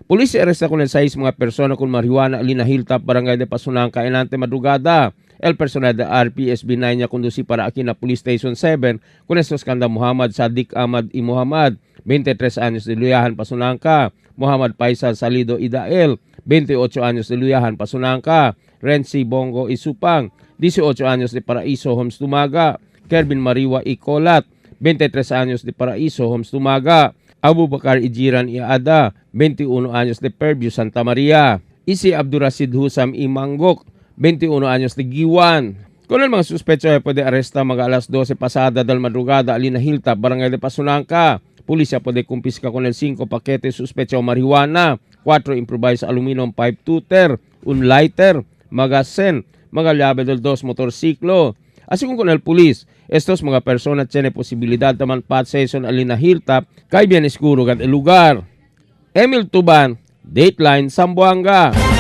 Pulisya arresta con el 6 mga persona con marihuana alina Hilltop, Barangay de Pasonanca, enante madrugada. El personal de RPSB 9 niya conduci para aquí na Police Station 7 con estos kanda Muhammad Sadiq Ahmad y Muhammad, 23 años de Luyahan, Pasonanca. Muhammad Faisal Salido Idael, 28 años de Luyahan, Pasonanca. Renzi Bongo Isupang, 18 años de Paraíso, Homs Tumaga. Kervin Mariwa Icolat, 23 años de Paraíso, Homs Tumaga. Abu Bakar Ijiran Iada, 21 años de Fairview, Santa Maria. Isi Abdurasid Husam Imanggok, 21 años de Giwan. Con el mga suspecho ay pwede aresta mga alas 12 pasada del madrugada alina Hilltop, Barangay de Pasonanca. Pulisya pwede kumpiska con el 5 paquete suspecho marihuana, 4 improvised aluminum pipe tutor, un lighter, magasin, mga llave del 2 motorsiklo. Así con el pulis, estos mga persona tiene posibilidad de man session alina Hilltop kay bien escuro gat el lugar. Emil Tuban, Dateline Zamboanga.